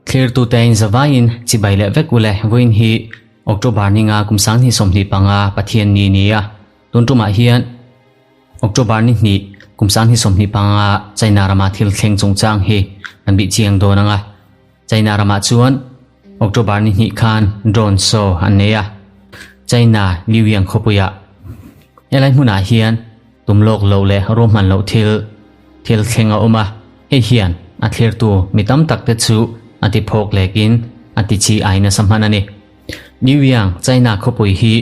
Thlirtute in zavaiin chibai leh vek ule vawiin hi October ni nga kum sanghnih 25 Pathian ni ni a, tun tumah hian October ni hnih kum sanghnih 25 China rama thil thleng chungchang hi kan bih chiang dawn ang a, China ramah chuan October ni hnih khan drone show an nei a, China Liuyang khawpuiah helai hmunah hian tum lawk loh leh ruahman loh thil thil thleng a awm a, hei hian a thlirtu mi tam tak te chu a ti phawk lekin a ti chi ai nasa hman a ni. Liuyang, China khawpui hi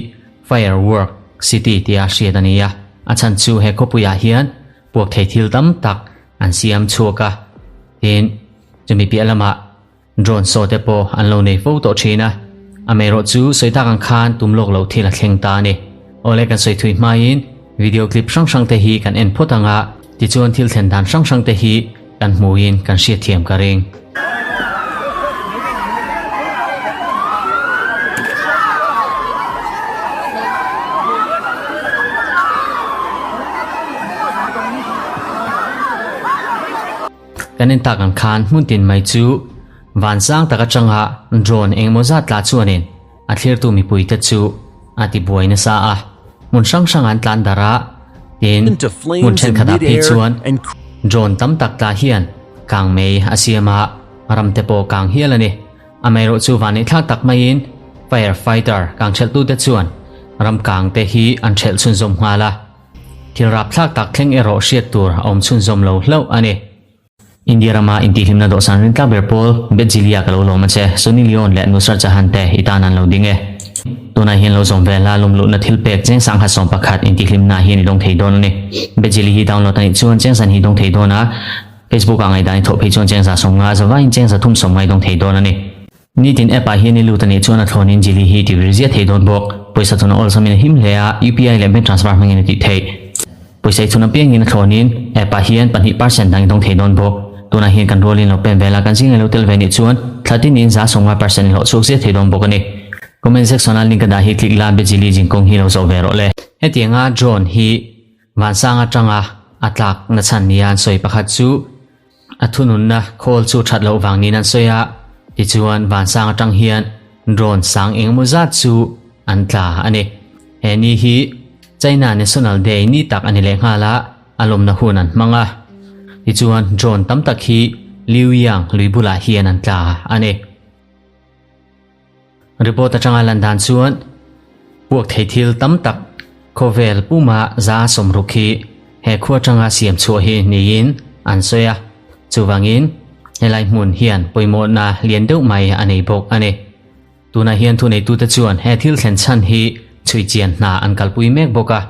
Firework City tia hriat a ni a, a chhan chu he khawpuiah hian puak thei thil tam tak an siam chhuak a, tin chumi piah lamah Drone saw te pawh an lo nei fo tawh thin a, amaherawh chu sawi tak ang khan tum lawk loh thil a thleng ta a ni. Awle kan sawi thui hmain video clip hrang hrang te hi kan en phawt ang a, tichuan thil thlen dan hrang hrang te hi kan hmuhin kan hriatthiam ka ring. Kan en tak ang khan hmun tin mai chu van sang tak atanga drone engemaw zat tla chuanin a thlirtu mipuite chu a ti buai nasa a. Hmun hrang hrang an tlan darh a, tin hmun thenkhatah phei chuan drone tam tak tla hian kang mei a siam a, ram te pawh kang hial a ni. Amaherawh chu vanneih thlak tak maiin fire fighter kang thelhtute chuan ram kang te hi an thelh chhunzawm nghal a. Thil rapthlak tak thleng erawh hriat tur a awm chhunzawm lo hlauh a ni. India rama intihhlimna dawhsan rintlak ber pawl Bethzilia ka lo lawm a che, Sunny Leone leh Nusrat Jahan te i tan an lo ding e. Tunah hian lo zawm ve la lawmluhna thil pek cheng sangha 11 intihhlimna hian i dawng thei dawn a ni. Bethzili hi download a nih chuan cheng san hi dawng thei dawn a, Facebook ah ngaihdan i thawh phei chuan cheng za 50 zavaiin cheng za thum 50 i dawng thei dawn a ni. Nitin app ah hian i lut a nih chuan a thlawnin Jili hi ti vir ziah thei dawn bawk. Pawisa thun a awlsamin a him hle a, UPI leh bank transfer hmangin a tih theih. Pawisa i thun apiangin a thlawnin app ah hian 2% dang i dawng thei dawn bawk. Tunah hian kan rualin lo pen vel a, kan zingah lo tel ve nih chuan thla tinin 50% i hlawh chhuak ziah thei dawn bawk a ni. Comment section a link a dah hi click la, Bejili zingkawng hi lo zawh ve rawh le. Hetianga drone hi Vansang atanga a tlak na chhan nia an sawi pakhat chu a thununna khawl chu that loh vang niin an sawi a, tichuan Vansang atang hian drone sang engemaw zat chu an tla a ni. He ni hi China National Day ni tak a ni leh nghal a, a lawmna hun an hmang a. Tichuan drone tam tak hi Liuyang lui bulah hian an tla a ni. Report atanga lan dan chuan puak thei thil tam tak khawvel puma 60% hi he khua atanga siam chhuah hi niin an sawi a, chuvangin helai hmun hian pawimawhna lian deuh mai a nei bawk a ni. Tunah hian thuneitute chuan he thil thlen chhan hi chhui chian hna an kalpui mek bawk a,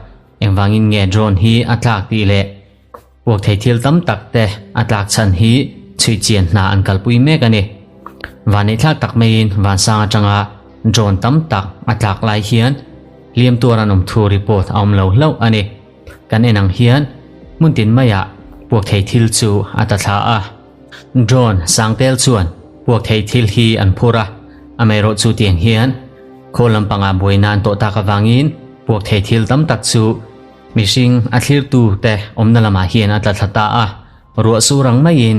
engvangin nge drone hi a tlak tih leh Puak thei thil tam tak te a tlak chhan hi chhui chian hna an kalpui mek a ni. Vanneih thlak tak maiin vansang atanga drone tam tak a tlak lai hian hliam tuar an awm thu report a awm lo hlauh a ni. Kan en ang hian hmun tin maiah puak thei thil chu a ta thla a. Drone sang tel chuan puak thei thil hi an phur a, amaherawh chu tiang hian khaw lampangah buaina an tawh tak avangin puak thei thil tam tak chu Mihring a thlirtu te awmna lamah hian a tla thla ta a, ruah sur ang maiin.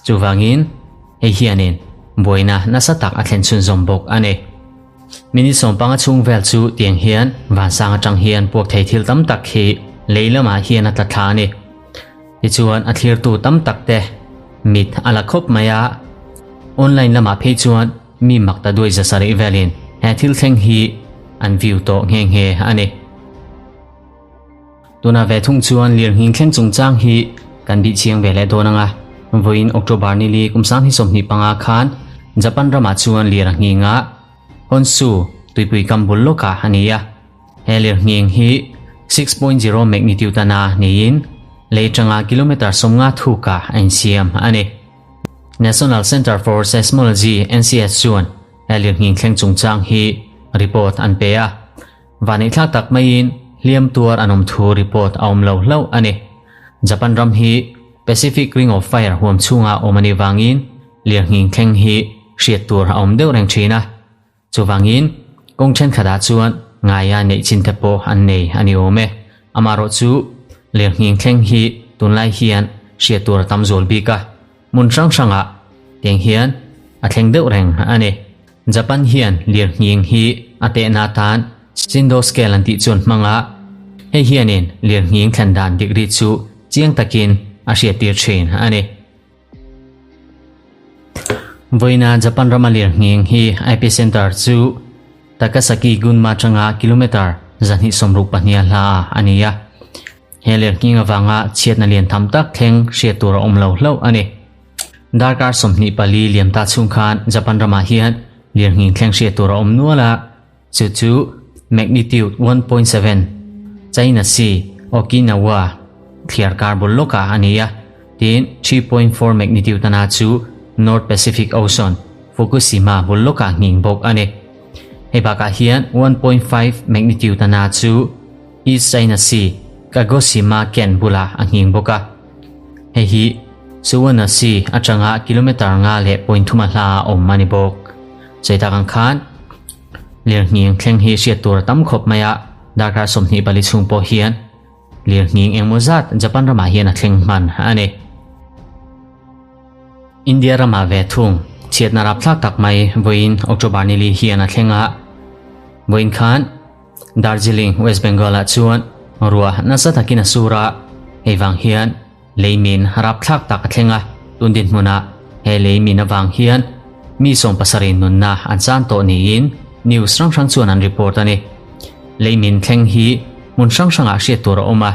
Chuvangin, hei hianin buaina nasa tak a thlen chhunzawm bawk a ni. Minute 15 chhung vel chu tiang hian vansang atang hian puak thei thil tam tak hi lei lamah hian a tla thla a ni. Tichuan a thlirtu tam tak te mit a la khawp mai a, online lamah phei chuan mi mak ta duai 700 velin he thil thleng hi an view tawh nghe nghe a ni. Tuna ve thung chuan lirnghing thleng chungchang hi kan bih chiang ve leh dawn ang a, vawiin October ni li kum sang hi 25 khan Japan ramah chuan lir a nghing a, Honshu tuipui kam bul lawkah a ni a. He lirnghing hi 6.0 magnitude a na niin lei tanga kilometer 50 thukah a insiam a ni. National Center for Seismology, NCS, chuan he lirnghing thleng chungchang hi report an pe a. Vanneih thlak tak maiin hliam tuar an awm thu report a awm lo hlauh a ni. Japan ram hi Pacific Ring of Fire huam chhungah awm a nih vangin lirnghing thleng hi hriat tur a awm deuh reng thin a. Chuvangin kawng thenkhatah chuan ngaia neih chin te pawh an nei a ni awm e. Amaherawh chu lirnghing thleng hi tunlai hian hriat tur a tam zual bik a, hmun hrang hrangah tiang hian a thleng deuh reng a ni. Japan hian lirnghing hi a tehna atan Shindo scale an tih chuan hmang a, hei hianin lirnghing thlen dan degree chu chiang takin a hriattir thin a ni. Vawiina Japan rama lirnghing hi epicenter chu Takasaki Gunma atanga kilometre 262 a hla a a ni a. He lirnghing avanga chhiatna lian tham tak thleng hriat tur a awm lo hlauh a ni. Darkar 24 liam ta chhung khan Japan ramah hian lirnghing thleng hriat tur a awm nual a, chu chu magnitude 1.7 China Sea, Okinawa thliarkar bul lawkah a ni a, tin 3.4 magnitude ana chu North Pacific Ocean, Fukushima bul lawkah nghing bawk a ni. Hei bakah hian 1.5 magnitude ana chu East China Sea, Kagoshima Ken bulah a nghing bawk a. Hei hi Suwannah Sea atanga kilometre nga leh point thuma hla a awm a ni bawk. Sawi tak ang khan lirnghing thleng hi hriat tur a tam khawp mai a, darkar 24 chhung pawh hian lirnghing engmaw zat Japan ramah hian a thleng hman a ni. India ramah ve thung chhiatna rapthlak tak mai vawiin October nili hian a thleng a, vawiin khan Darjeeling, West Bengal ah chuan ruah nasa takin a sur a, hei vang hian lei min rapthlak tak a thleng a, tun dinhmunah he lei min avang hian mi 70 nunna an chan tawh niin news hrang hrang chuan an report a ni. Lei min thleng hi hmun hrang hrangah hriat tur a awm a,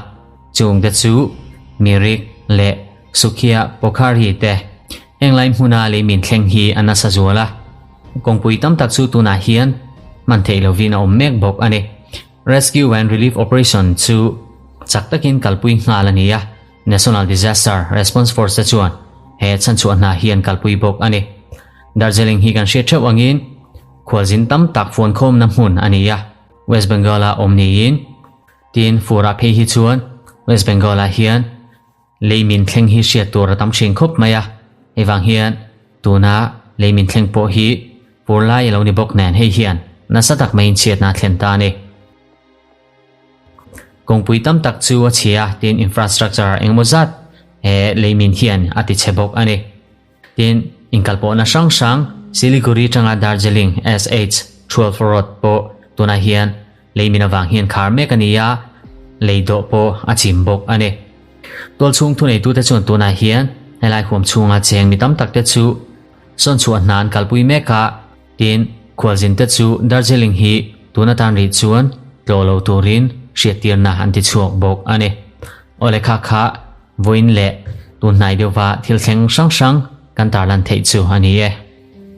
chungte chu Mirik leh Sukhia Pokhari te heng lai hmuna lei min thleng hi a nasa zual a, kawngpui tam tak chu tunah hian hman theih lovin a awm mek bawk a ni. Rescue and Relief Operation chu chak takin kalpui nghal a ni a, National Disaster Response Force te chuan he chhanchhuah hna hi an kalpui bawk a ni. Darjeeling hi kan hriat theuh angin khualzin tam tak fuankhawmna hmun a ni a, West Bengal-a awm niin tin furah phei hi chuan West Bengal-ah hian Lei min thleng hi hriat tur a tam thin khawp mai a, hei vang hian tuna lei min thleng pawh hi pur lai a lo ni bawk nen hei hian nasa tak maiin chhiatna a thlen ta a ni. Kawngpui tam tak chu a chhia tin infrastructure engemaw zat he lei min hian a ti chhe bawk a ni. Tin, inkalpawhna hrang hrang Siliguri atanga Darjeeling SH 12 road pawh tunah hian lei min avang hian khar mek a ni a, lei dawh pawh a chim bawk a ni. Tualchhung thuneitute chuan tunah hian helai huam chhunga cheng mi tam takte chu sawnchhuah hna an kalpui mek a, tin, khualzinte chu Darjeeling hi tun atan rih chuan tlawh lo turin hriattirna an ti chhuak bawk a ni. Awle kha kha vawiin leh tun hnai deuhva thil thleng hrang hrang kan tarlan theih chu a ni e.